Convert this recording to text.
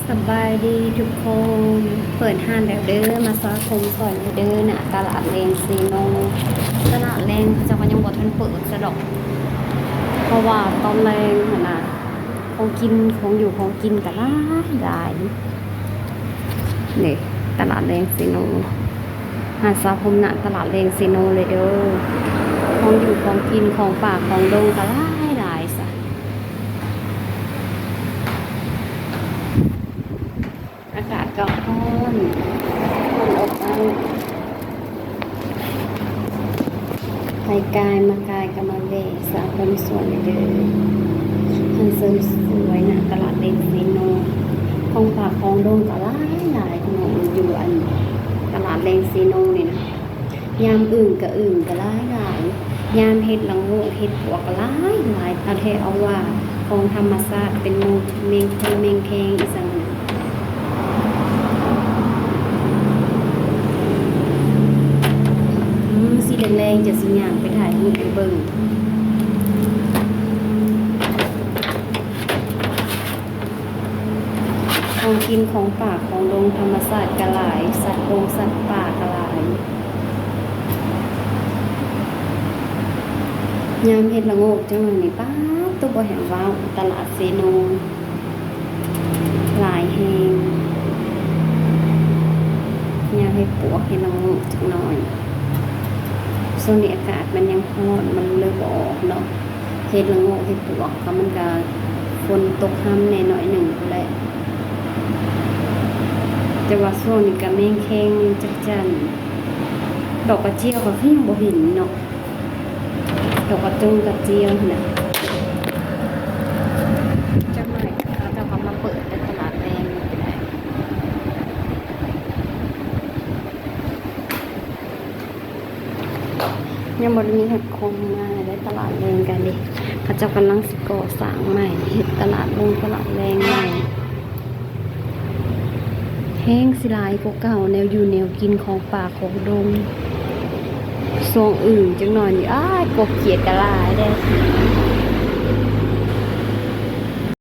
ສະບາຍດີທຸກຄົນ ເປີດຮ້ານແລ້ວເດີ້ ມາສະຜົມຊ່ອຍເດີ້ ໜ້າຕະຫຼາດແລງເຊໂນ. ຕະຫຼາດແລງເຂົາເຈົ້າກໍຍັງບໍ່ທັນເປີດຊະດອກ ເພາະວ່າຕອນແລງຫັ້ນນະ ຂອງກິນ ຂອງຢູ່ ຂອງກິນກໍຫຼາຍໆ. ນີ້ ຕະຫຼາດແລງເຊໂນ ຮ້ານສະຜົມໜ້າຕະຫຼາດແລງເຊໂນເລີຍເດີ້. ຂອງຢູ່ ຂອງກິນ ຂອງປ່າ ຂອງດົງກໍຫຼາຍໆຊະ. ອາກາດກໍຮ້ອນ ຮ້ອນອົບອ້າວ. ໃຜກາຍມາກາຍກໍມາແວ່ສະຜົມສ່ວນເດີ້ ຮ້ານເສີມສວຍໜ້າຕະຫຼາດແລງເຊໂນ. ຂອງປ່າຂອງດົງກໍຫຼາຍໆ ພີ່ນ້ອງ ຢູ່ອັນຕະຫຼາດແລງເຊໂນນີ້ນະ. ຍາມອຶ່ງກະອຶ່ງກະຫຼາຍຫຼາຍ ຍາມເຫັດລະໂງກເຫັດປວກກະຫຼາຍຫຼາຍ ເອົາແທ້ເອົາວ່າ ຂອງທຳມະຊາດ ເປັນໝູ່ແມງຄົມແມງແຄງອີ່ສັງຫັ້ນນະ. ອືມ ຊິແລງໆ ຈະຊິຍ່າງໄປຖ່າຍຮູບໃຫ້ເບິ່ງ. ຂອງກິນຂອງປ່າຂອງດົງທຳມະຊາດກະຫຼາຍ ສັດດົງສັດປ່າກະຫຼາຍ. ຍາມເຫັດລະໂງກຈັ່ງໜ້ອຍນີ້ ປາດໂຕ ບໍ່ແຮງວ້າວ ຕະຫຼາດເຊໂນຫຼາຍແຮງ. ຍາມເຫັດປວກເຫັດລະໂງກຈັກໜ້ອຍ ຊ່ວງນີ້ອາກາດມັນຍັງຮ້ອນ ມັນເລີຍບໍ່ອອກເນາະ. ເຫັດລະໂງກເຫັດປວກກໍມັນກະຝົນຕົກຮຳແດ່ໜ້ອຍໜຶ່ງພຸ້ນແຫຼະ ແຕ່ວ່າຊ່ວງນີ້ກະແມງແຄງແມງຈັກຈັ່ນ ດອກກະຈຽວກໍຄືຍັງບໍ່ເຫັນເນາະ ດອກກະຈົງກະຈຽວຫັ້ນນະ. ຈັກໜ້ອຍເຂົາເຈົ້າກໍມາເປີດໃນຕະຫຼາດແລງນີ້ກໍໄດ້. ຍັງບໍ່ໄດ້ມີຮອດຄົນມາເດ້ ຕະຫຼາດແລງກັນເດ້ ເຂົາເຈົ້າກຳລັງຊິກໍ່ສ້າງໃໝ່ ເຮັດຕະຫຼາດລົງຕະຫຼາດແລງໃໝ່ ແຮງຊິຫຼາຍກວ່າເກົ່າ ແນວຢູ່ແນວກິນຂອງປ່າຂອງດົງ. ຊ່ວງອຶ່ງຈັກໜ້ອຍນີ້ ອ້າຍ ກົບຂຽດກະຫຼາຍເດ້.